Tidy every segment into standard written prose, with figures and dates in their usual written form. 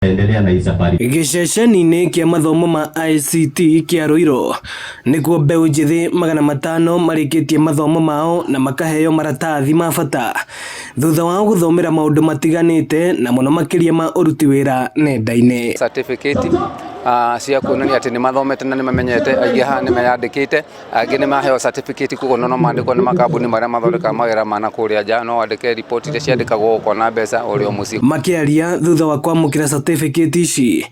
Endelea na hii safari. Gĩceceni-inĩ kĩa mathomo ma ICT kĩa Ruiru nĩkuo mbeũ njĩthĩ 500 marĩkĩtie mathomo mao na makaheo maratathi ma bata thutha wao gũthomera maũndũ matiganĩte na mũno makĩria ma ũruti wĩra nenda-inĩ. Certificate cia kuonania atĩ nĩ mathomete na nĩ mamenyete. Aingĩ haha nĩ meyandĩkĩte, angĩ nĩ maheo certificate, koguo no mandĩkwo nĩ makambuni marĩa mathondekaga mawĩra ma na kũrĩa nja. No wandĩke report iria ciandĩkagwo ũkona mbeca ũrĩ o mũciĩ. Makĩaria thutha wa kwamũkĩra certificate ici,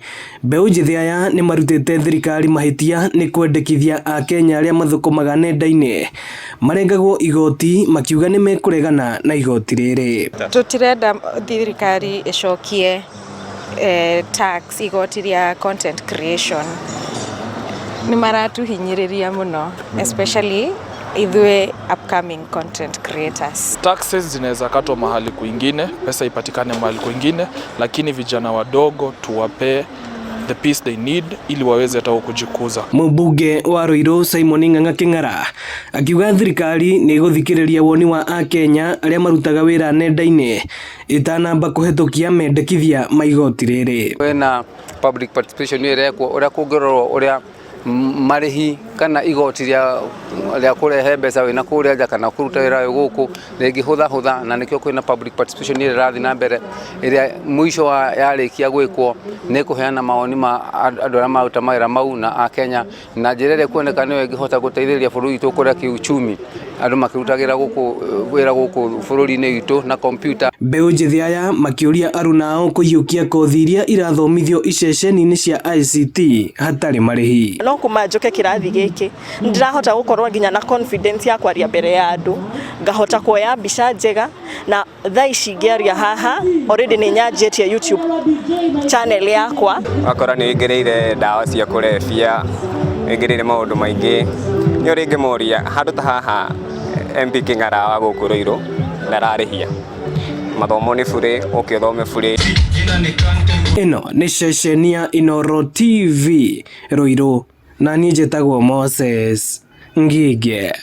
mbeũ njĩthĩ aya nĩ marutĩte thirikari mahĩtia nĩ kwendekithia akenya arĩa mathũkũmaga nenda-inĩ marengagwo igoti, makiuga nĩ mekũregana na igoti rĩrĩ. Tũtirenda thirikari ĩcokie tax, igoti rĩa content creation. Nĩ maratuhinyĩrĩria mũno, especially ithuĩ upcoming content creators. Taxes zinaweza katwa mahali kwingine, pesa ipatikane mahali kwingine, lakini vijana wadogo tuwapee the peace they need ili waweze hata kujikuza. Mũmbunge wa Ruiru Simon Ng'ang'a Kĩng'ara akiuga thirikari nĩ ĩgũthikĩrĩria woni wa akenya arĩa marutaga wĩra nenda-inĩ ĩtanamba kũhetũkia mendekithia ma igoti rĩrĩ. Kwĩna public participation ĩrekwo ũrĩa kũngĩrorwo ũrĩa marĩhi kana igoti rĩa kũrehe mbeca wĩna kũrĩa nja kana kũruta wĩra wĩ gũkũ rĩngĩ hũthahũtha, na nĩkĩo kwĩna public participation ĩrĩa ĩrathiĩ na mbere, ĩrĩa mũico wa yarĩkia gwĩkwo nĩ kũheana mawoni ma andũ arĩa maruta mawĩra mau na akenya na njĩra ĩrĩa ĩkuoneka nĩyo ĩngĩhota gũteithĩrĩria bũrũri witũ kũrĩa kĩuchumi, andũ makĩrutagĩra gũkũ wĩra gũkũ bũrũri-inĩ witũ na kompiuta. Mbeũ njĩthĩ aya makĩũria aruna ao kũiyũkia kothi iria irathomithio iceceni-inĩ cia ICT hatarĩ marĩhi. No kuma njũke kĩrathi gĩkĩ, ndĩrahota gũkorwo nginya na confidence ya kwaria mbere ya andũ, ngahota kuoya mbica njega, na thaa ici ngĩaria haha already nĩ nyanjĩtie YouTube channel yakwa. Wakora nĩ wĩingĩrĩire ndawa cia kũrebia, wĩingĩrĩire maũndũ maingĩ. Nĩ ũrĩ ngĩmoria handũ ta haha MP Kĩng'ara wa gũkũ Ruiru ndararĩhia mathomo, nĩ bure, ũke ũthome bure. Ĩno nĩ ceceni ya Inooro TV Ruiru, na niĩ njĩtagwo Moses Ngige.